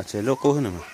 Ces lub qub no mas.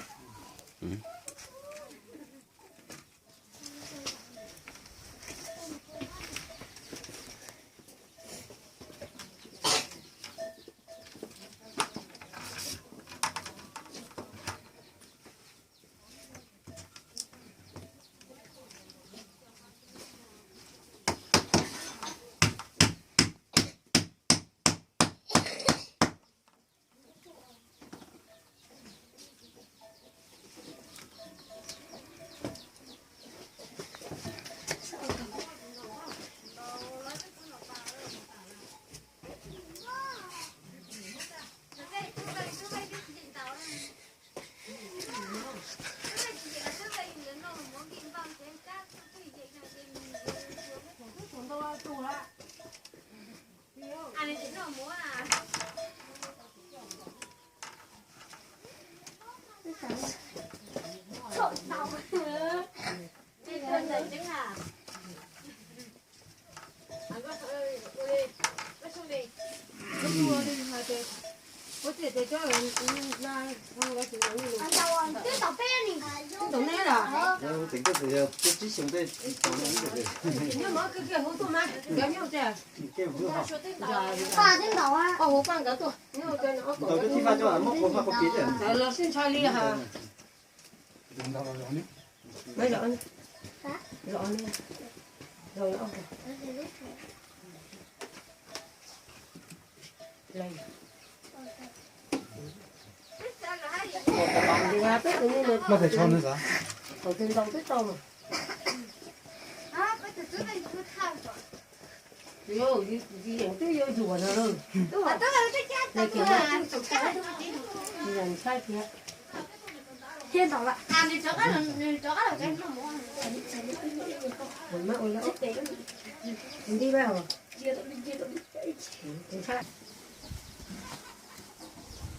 Los sib ntsha li ha.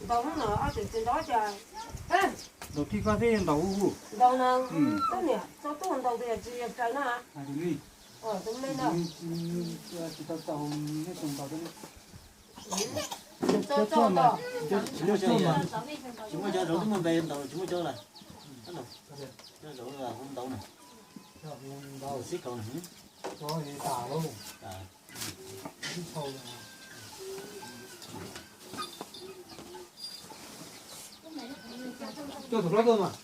Ntaus hnub no ob tseem tsis ntaus cas. Ntaus kib fab thiab ntaus hu hu. Ntaus na, koj niam tso tuaj ntaus tias tsis yog raws na. Tus me na. Tsis tau tau nej tus ntaus. Tsis muaj cov zaub twb muaj npe ntaus tsis muaj cov lawm. Cov zaub hu ntaus na. Ntaus xib kaus na. Coj tus hlob tuaj mas.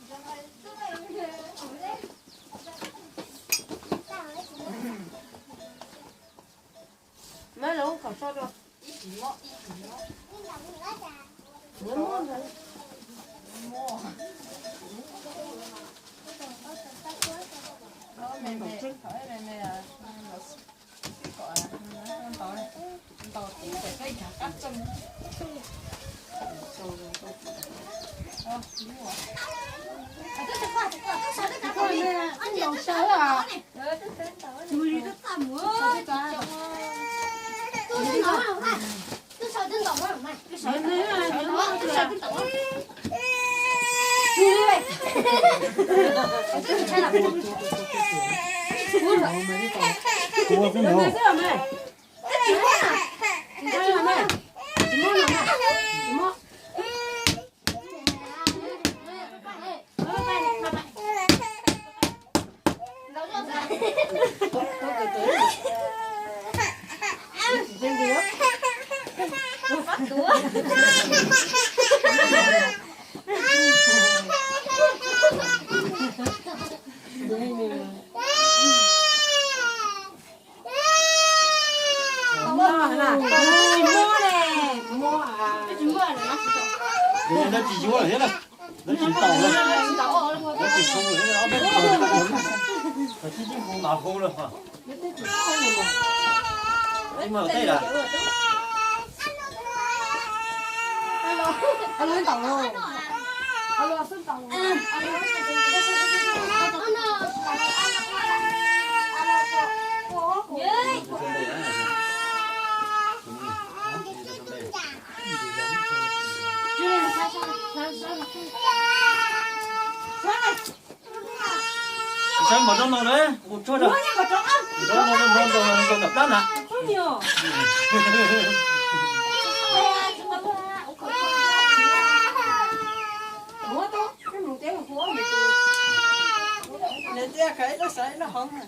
Mab los kom so rau. Lawv tsis yuav lawm thiab na. Lawv tsis ntaus lawm. Lawv tsis su lawm, ob peb tug tsis ntaus lawm. Tsis ntaus lawm. Tsis muaj tej lawm. Ntaus, ntaus. Nov mov rau no na, kuv tsuag rau. Rau no, rau no, rau tom plab na. Nws tias khav ib lub xav ib lub hov na.